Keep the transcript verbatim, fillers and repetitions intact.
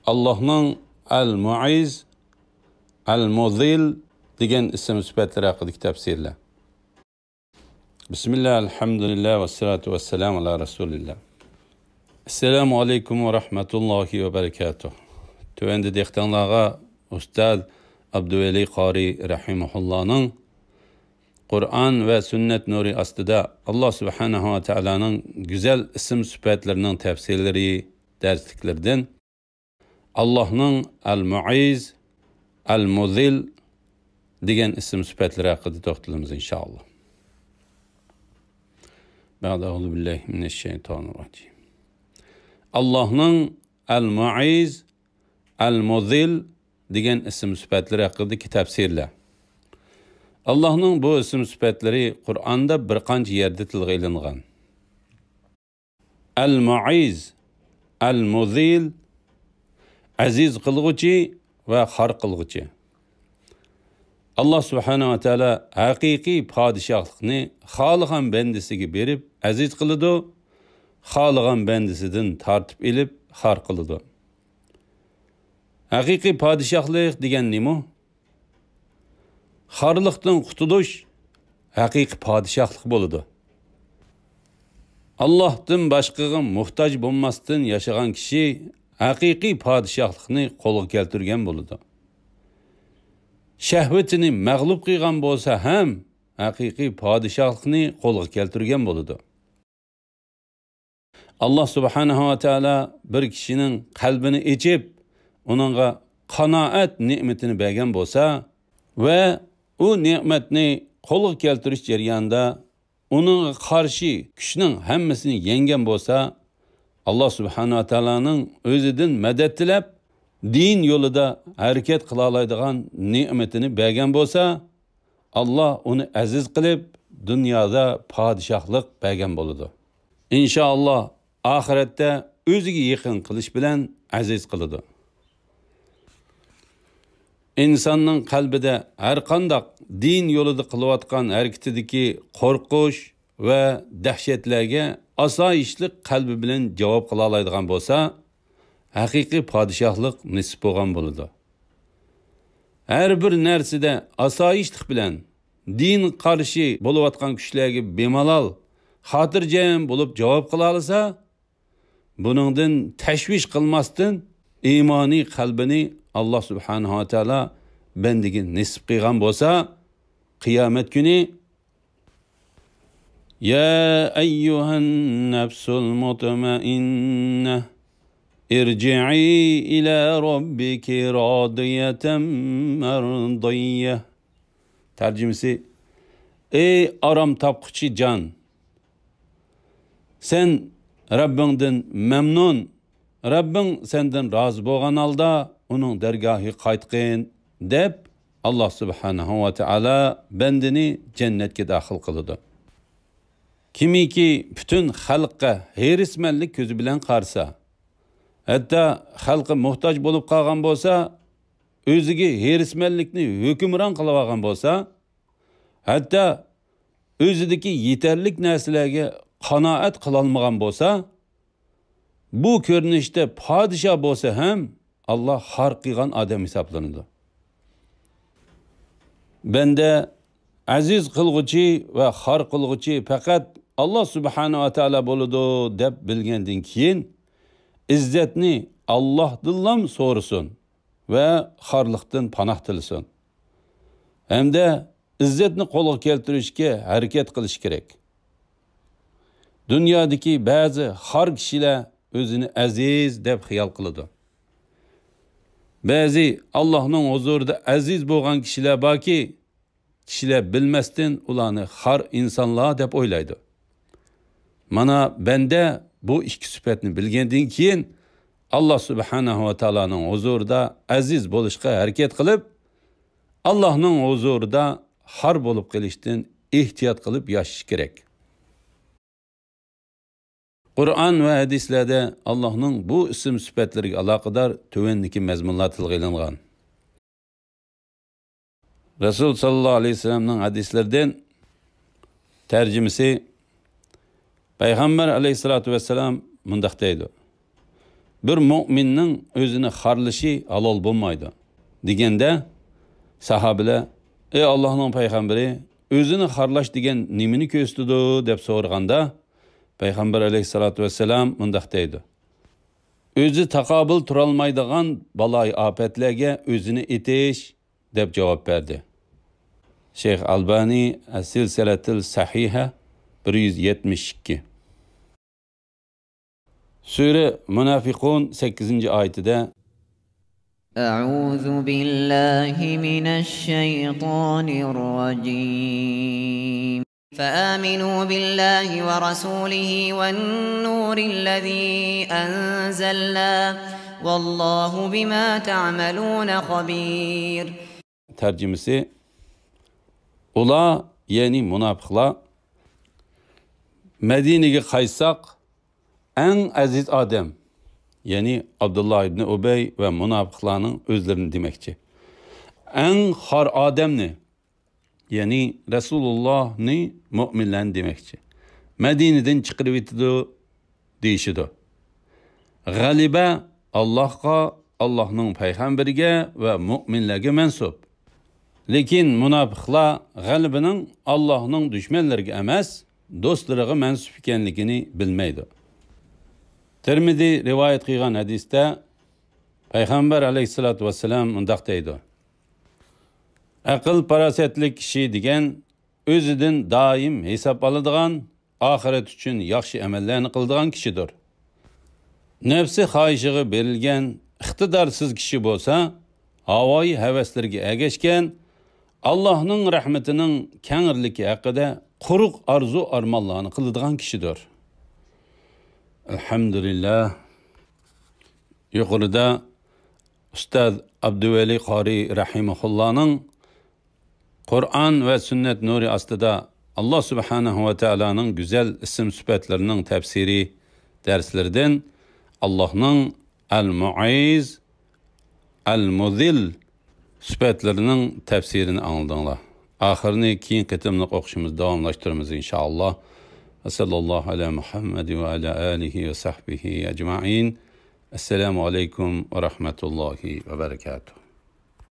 ئاللاھنىڭ ئەل مۇئىز، ئەل مۇزىل دېگەن ئىسىم سۈپەتلىرى ھەققىدىكى تەپسىرلەر. بىسمىللا، ئەلھەمدۇلىللا، ۋەسسالاتۇ ۋەسسالامۇ ئالا رەسۇلىللا. ئەسسالامۇ ئەلەيكۇم ۋە رەھمەتۇللاھى ۋە بەرىكاتۇھ. تۆۋەندە دىققىتىڭلارغا ئۇستاز ئابدۇۋەلى قارى رەھىمەھۇللانىڭ قۇرئان ۋە سۈننەت نۇرى ئاستىدا ئاللا سۇبھانەھۇ ۋە تائالانىڭ گۈزەل ئىسىم سۈپەتلىرىنىڭ تەپسىرلىرى دەرسلىكلىرىدىن ئاللاھنىڭ ئەل مۇئىز، ئەل مۇزىل دېگەن ئىسىم سۈپەتلىرى ھەققىدە توختىلىمىز، ئىنشائاللا. بەئدە، ئەئۇزۇ بىللاھى مىنەششەيتانىررەجىم. ئاللاھنىڭ ئەل مۇئىز، ئەل مۇزىل دېگەن ئىسىم سۈپەتلىرى ھەققىدىكى تەپسىرلەر. ئاللاھنىڭ بۇ ئىسىم سۈپەتلىرى قۇرئاندا بىر قانچە يەردە تىلغا ئېلىنغان. ئەل مۇئىز، ئەل مۇزىل، ئەزىز قىلغۇچى ۋە خار قىلغۇچى. ئاللا سۇبھانەھۇ ۋە تائالا ھەقىقىي پادىشاھلىقنى خالىغان بەندىسىگە بېرىپ ئەزىز قىلىدۇ، خالىغان بەندىسىدىن تارتىپ ئېلىپ خار قىلىدۇ. ھەقىقىي پادىشاھلىق دېگەن نېمە؟ خارلىقتىن قۇتۇلۇش ھەقىقىي پادىشاھلىق بولىدۇ. ئاللاھتىن باشقىغا موھتاج بولماستىن ياشىغان كىشى ھەقىقىي پادىشاھلىقنى قولغا كەلتۈرگەن بولىدۇ. شەھۋىتىنى مەغلۇپ قىلغان بولسا ھەم ھەقىقىي پادىشاھلىقنى قولغا كەلتۈرگەن بولىدۇ. ئاللا سۇبھانەھۇ ۋە تائالا بىر كىشىنىڭ قەلبىنى ئېچىپ، ئۇنىڭغا قانائەت نېمىتىنى بەرگەن بولسا ۋە ئۇ نېمەتنى قولغا كەلتۈرۈش جەريانىدا ئۇنىڭغا قارشى كۈچنىڭ ھەممىسىنى يەڭگەن بولسا، ئاللا سۇبھانەھۇ ۋە تائالانىڭ ئۆزىدىن مەدەت تىلەپ، دىن يولىدا ھەرىكەت قىلالايدىغان نېمىتىنى بەرگەن بولسا، ئاللا ئۇنى ئەزىز قىلىپ، دۇنيادا پادىشاھلىق بەرگەن بولىدۇ. ئىنشائاللا، ئاخىرەتتە ئۆزىگە يېقىن قىلىش بىلەن ئەزىز قىلىدۇ. ئىنساننىڭ قەلبىدە ھەرقانداق دىن يولىدا قىلىۋاتقان ھەرىكىتىدىكى قورقۇش ۋە دەھشەتلەرگە ئاسايىشلىق قەلبى بىلەن جاۋاب قىلالايدىغان بولسا، ھەقىقىي پادىشاھلىق نېسىپ بولغان بولىدۇ. ھەر بىر نەرسىدە ئاسايىشلىق بىلەن دىنغا قارشى بولۇۋاتقان كۈچلەرگە بىمالال، خاتىرجەم بولۇپ جاۋاب قىلالىسا، بۇنىڭدىن تەشۋىش قىلماستىن، ئىمانىي قەلبىنى ئاللا سۇبھانەھۇ ۋە تائالا بەندىگە نېسىپ قىلغان بولسا، قىيامەت كۈنى، يا أيها النفس المطمئنة ارجعي إلى ربك راضية مرضية. تەرجىمىسى، ئەي ئارام تاپقۇچى جان، سەن رەببىڭدىن مەمنۇن، رەببىڭ سەندىن رازى بولغان ھالدا ئۇنىڭ دەرگاھىغا قايتقىن، دەپ، ئاللا سۇبھانەھۇ ۋە تائالا بەندىنى جەننەتكە داخىل قىلىدۇ. كىمكى پۈتۈن خەلققە ھېرىسمەنلىك كۆزى بىلەن قارىسا، ھەتتا خەلقى موھتاج بولۇپ قالغان بولسا، ئۆزىگە ھېرىسمەنلىكنى ھۆكۈمران قىلىۋالغان بولسا، ھەتتا ئۆزىدىكى يېتەرلىك نەرسىلەرگە قانائەت قىلالمىغان بولسا، بۇ كۆرۈنۈشتە پادىشاھ بولسا ھەم، ئاللا خار قىلغان ئادەم ھېسابلىنىدۇ. بەندە ئەزىز قىلغۇچى ۋە خار قىلغۇچى پەقەت ئاللا سۇبھانەھۇ ۋە تائالا بولىدۇ، دەپ بىلگەندىن كېيىن، ئىززەتنى ئاللاھتىنلا سورىسۇن ۋە خارلىقتىن پاناھ تىلىسۇن. ھەمدە ئىززەتنى قولغا كەلتۈرۈشكە ھەرىكەت قىلىش كېرەك. دۇنيادىكى بەزى خار كىشىلەر ئۆزىنى ئەزىز دەپ خىيال قىلىدۇ. بەزى ئاللاھنىڭ ھۇزۇرىدا ئەزىز بولغان كىشىلەر باركى، كىشىلەر بىلمەستىن ئۇلارنى خار ئىنسانلار دەپ ئويلايدۇ. مانا بەندە بۇ ئىككى سۈپەتنى بىلگەندىن كېيىن، ئاللا سۇبھانەھۇ ۋە تائالانىڭ ھۇزۇرىدا ئەزىز بولۇشقا ھەرىكەت قىلىپ، ئاللاھنىڭ ھۇزۇرىدا خار بولۇپ قېلىشتىن ئېھتىيات قىلىپ ياشىشى كېرەك. قۇرئان ۋە ھەدىسلەردە ئاللاھنىڭ بۇ ئىسىم سۈپەتلىرىگە ئالاقىدار تۆۋەندىكى مەزمۇنلار تىلغا ئېلىنغان. رەسۇل ساللاللاھۇ ئەلەيھى ۋەسەللەمنىڭ ھەدىسلىرىدىن، تەرجىمىسى، پەيغەمبەر ئەلەيھىسسالاتۇ ۋەسسالام مۇنداق دەيدۇ: بىر مۆمىننىڭ ئۆزىنى خارلىشى ھالال بولمايدۇ» دېگەندە، ساھابىلەر: «ئەي ئاللاھنىڭ پەيغەمبىرى، ئۆزىنى خارلاش دېگەن نېمىنى كۆرسىتىدۇ؟» دەپ سورىغاندا، پەيغەمبەر ئەلەيھىسسالاتۇ ۋەسسالام مۇنداق دەيدۇ: «ئۆزى تاقابىل تۇرالمايدىغان بالايىئاپەتلەرگە ئۆزىنى ئېتىش» دەپ جاۋاب بەردى. شەيخ ئەلبانى، سىلسىلەتىل سەھىھە، بىر يۈز يەتمىش ئىككى. سۈرە مۇنافىقۇن سەككىزىنچى ئايىتىدە: أعوذ بالله من الشيطان الرجيم. فآمنوا بالله ورسوله والنور الذي أنزلنا والله بما تعملون خبير. تەرجىمىسى: ئۇلار، يەنى مۇناپىقلار، مەدىنىگە قايتساق، ئەڭ ئەزىز ئادەم، يەنى ئابدۇللا ئىبنى ئۇبەي ۋە مۇناپىقلارنىڭ ئۆزلىرىنى دېمەكچى، ئەڭ خار ئادەمنى، يەنى رەسۇلۇللاھنى، مۆمىنلەرنى دېمەكچى، مەدىنىدىن چىقىرىۋېتىدۇ دېيىشىدۇ. غەلىبە ئاللاھقا، ئاللاھنىڭ پەيغەمبىرىگە ۋە مۆمىنلەرگە مەنسۇپ. لېكىن مۇناپىقلار غەلىبىنىڭ ئاللاھنىڭ دۈشمەنلىرىگە ئەمەس، دوستلىرىغا مەنسۇپ ئىكەنلىكىنى بىلمەيدۇ. تىرمىزى رىۋايەت قىلغان ھەدىستە پەيغەمبەر ئەلەيھىسسالاتۇ ۋەسسالام مۇنداق دەيدۇ: ئەقىل-پاراسەتلىك كىشى دېگەن ئۆزىدىن دائىم ھېساب ئالىدىغان، ئاخىرەت ئۈچۈن ياخشى ئەمەللەرنى قىلىدىغان كىشىدۇر. نەپسى خاھىشىغا بېرىلگەن، ئىقتىدارسىز كىشى بولسا، ھاۋايى ھەۋەسلىرىگە ئەگەشكەن، ئاللاھنىڭ رەھمىتىنىڭ كەڭرىلىكى ھەققىدە قۇرۇق ئارزۇ-ئارمانلارنى قىلىدىغان كىشىدۇر. ئەلھەمدۇلىللاھ. يۇقىرىدا ئۇستاز ئابدۇۋەلى قارى رەھىمەھۇللانىڭ قۇرئان ۋە سۈننەت نۇرى ئاستىدا ئاللا سۇبھانەھۇ ۋە تائالانىڭ گۈزەل ئىسىم سۈپەتلىرىنىڭ تەپسىرى دەرسلىرىدىن ئاللانىڭ ئەل مۇئىز، ئەل مۇزىل سۈپەتلىرىنىڭ تەپسىرىنى ئاڭلىدىڭلار. ئاخىرىنى كېيىن قېتىملىق ئوقۇشىمىزدا داۋاملاشتۇرىمىز، ئىنشائاللا. ۋە سەللەللاھۇ ئەلا مۇھەممەد ۋە ئەلا ئالىھى ۋە سەھبىھى ئەجمەئىن. ئەسسالامۇ ئەلەيكۇم ۋە رەھمەتۇللاھى ۋە بەرەكاتۇھ.